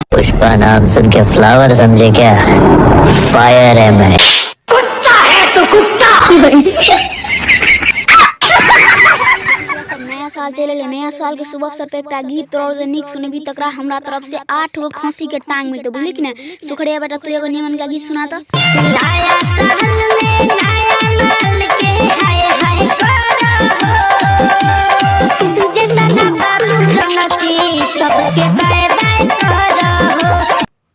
पुष्पा नाम सुन के फ्लावर समझे क्या? फायर है मैं। सब नया साल चलि एलै। नया साल के शुभ अवसर पर एकटा गीत तोरा जे नीक सुनबी तकरा हमरा तरफ से 8 गो खांसी के टांग मिलतौ, बुझली कि नहि? सुखड़िया बेटा, तू एगो निमन का गीत सुना तऽ। नया साल में नया माल के हाय हाय करो हो, जितना बाबू रंगती सबके बाय बाय करो हो।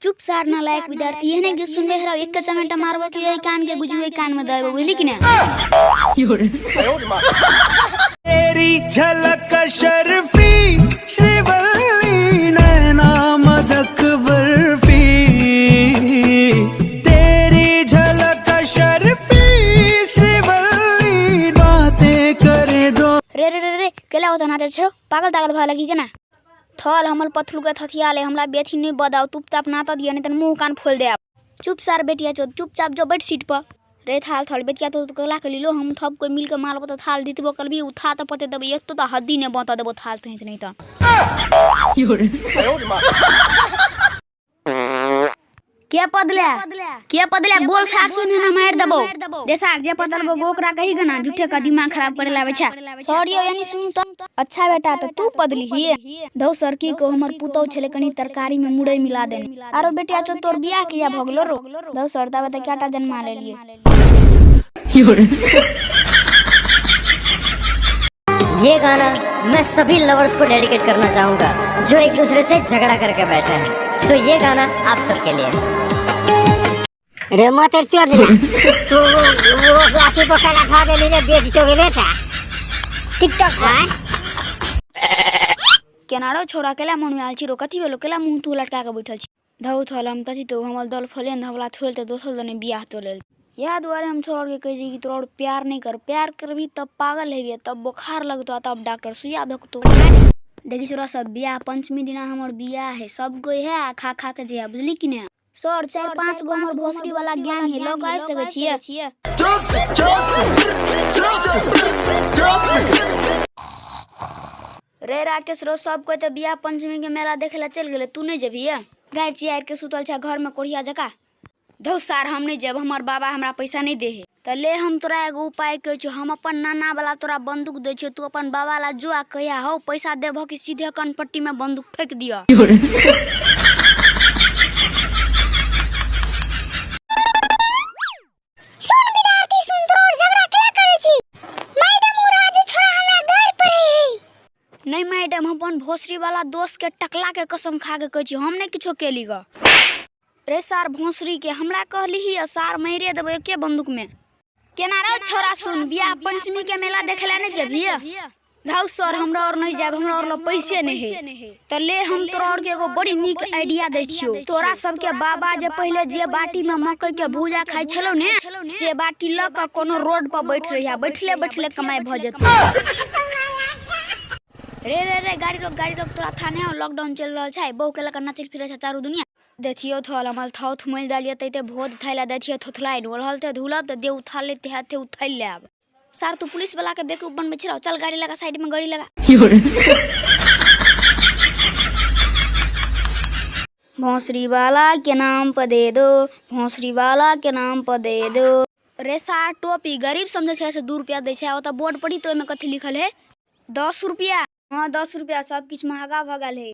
चुप सार ना लायक विद्यार्थी, एहने गीत सुनबे हरा एक चमेटा मारबो कि एहि कान के गुजू एहि कान में देबो, बुझली कि नहि? तेरी झलक शर्फी श्रीवल्ली नैना मदक बर्फी, तेरी झलक शर्फी श्रीवल्ली बातें करे दो। रे रे रे रे, केला ओतऽ नाचै छौ? पागल तागल भऽ लगी केना? थल हमर पथलू के थथिया ले, हमरा बेथी नहि बदाउ, तुप ताप नातऽ दिअ, नहि तऽ मुँह कान फोड़ि देब। चुप सार बेटिया चोद, चुपचाप जो बैठ सीट पर। रे थाल थल बेटिया तो कला के लीलो, हम थप कोई मिल के मारबो तऽ थाल जीतबो करबी, उठा तऽ पते देबो, एक तो हद्दी नहि बतऽ देबो थाल तहित नहि तऽ। के पदले के पदले बोल सार सुन ना मार देबो। रे सार जे पदलबो ओकरा कही गना झूठे का दिमाग खराब करे लावे छै। सॉरी यानी सुन त। अच्छा बेटा त तू पदली ही धौ सर की को हमर पुतौ छले कनी तरकारी में मुरई मिला देने। आरो बेटिया चो तोर बियाह किया भ गेलो रो? धौ सर तबे त केटा जन्मा लेलिए। ये गाना मैं सभी लवर्स को डेडिकेट करना चाहूंगा जो एक दूसरे से झगड़ा करके बैठे हैं। सो ये गाना आप सबके लिए। रे मतेर चोद ना तू वो अथी पर कला खा देली रे बेच तो गेले था टिकटॉक पर। केनारो छोड़ा केला मनु आयल छी रो? कथी भेलो? केला मुँह तू लटका के बैठल छी? धौ थल हम तथी तो हमर दल फलेन धवला थोल त दोसर दने बियाह तो लेल। इएह दुआरे हम छोड़ा के कहै छी कि तोरा और प्यार नहीं कर, प्यार करबी तब पागल हेबी, तब बोखार लगतो, तब डॉक्टर सुइया भोकतो। देखी छोरा सब बियाह पंचमी दिना हमर बियाह है, सब कोई है आ खा खा के जे, बुझली कि नहीं? सर 4-5 गो हमर भोसड़ी वाला ज्ञान है, लऽ के आबि सकै छियै? रे राकेश रो, सब कोई तऽ बियाह पंचमी के मेला देखे ला चलि गेलै, तू नहीं जेबही? गाय चियार के सुतल छै घर में कोढ़िया जका। धौ सार हम नहीं जेब, हमर बाबा हमरा पैसा नहीं दे है। तऽ ले हम तोरा एगो उपाय कहै छियौ, हम अपन नाना वाला तोरा बंदूक दै छियौ, तू अपन बाबा ला जो आ कहिया हौ पैसा देबह कि सीधे कनपट्टी में बंदूक फेंक दिअ। सुन विद्यार्थी सुन, तोरा और झगड़ा क्या करे छी? मैडम ओ राजू छोरा हमरा गारि पड़े है। नहीं मैडम, हम अपन भोसड़ी वाला दोस्त के टकला के कसम खा के कहै छी, हम नहीं किछो केली ग। रे सार भोसड़ी के हमरा कहली आ सार मारिए देबो एके बंदूक में। केना रे छोरा सुन, बियाह पंचमी के मेला देखे ला नहीं जेबही? धौ सर हमरा और नहीं जाब, हमरा और लग पैसे नहीं है। तऽ ले हम तोरा और के एगो बड़ी नीक आइडिया दै छियौ। तोरा सबके बाबा जे पहिले जे बाटी में मकई के भूजा खाइ छलौ ने, से बाटी लऽ कऽ कोनो रोड पर बैठ रहिया, बैठले बैठले कमाइ भऽ जेतौ। रे रे रे गाड़ी रोक गाड़ी रोक, तोरा थाने हौ लॉकडाउन चलि रहल छै, बहु के लऽ कऽ नाचल फिरै छै चारू दुनिया। देखियौ थल हमर थौथ मलि देलियै तैते भोज खाइ लए देखियौ थोथलाइ ओढ़ल ते धुलब तऽ देह उथाल लेते हाथे उथालि लेब। सार तू पुलिस वाला के बेवकूफ बनबै छी, चल गाड़ी लगा साइड में गाड़ी लगा। भोंसड़ी वाला के नाम पर दे दो, भोंसड़ी वाला के नाम पर दे दो। रे सार टोपी गरीब समझै छै से 2 रुपया दै छै, ओतऽ बोर्ड पढ़ी तऽ ओहिमे कथी लिखल है? 10 रुपया। हाँ 10 रुपया, सब किछु महगा भऽ गेल है।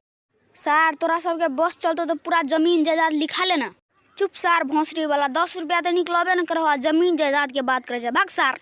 सार तोरा सबके बस चलतो तो पूरा जमीन जायदाद लिखा लेना। चुप सार भोंसड़ी वाला, 10 रुपया तो निकलबे न करहो, जमीन जायदाद के बात करे छै, भाग सार।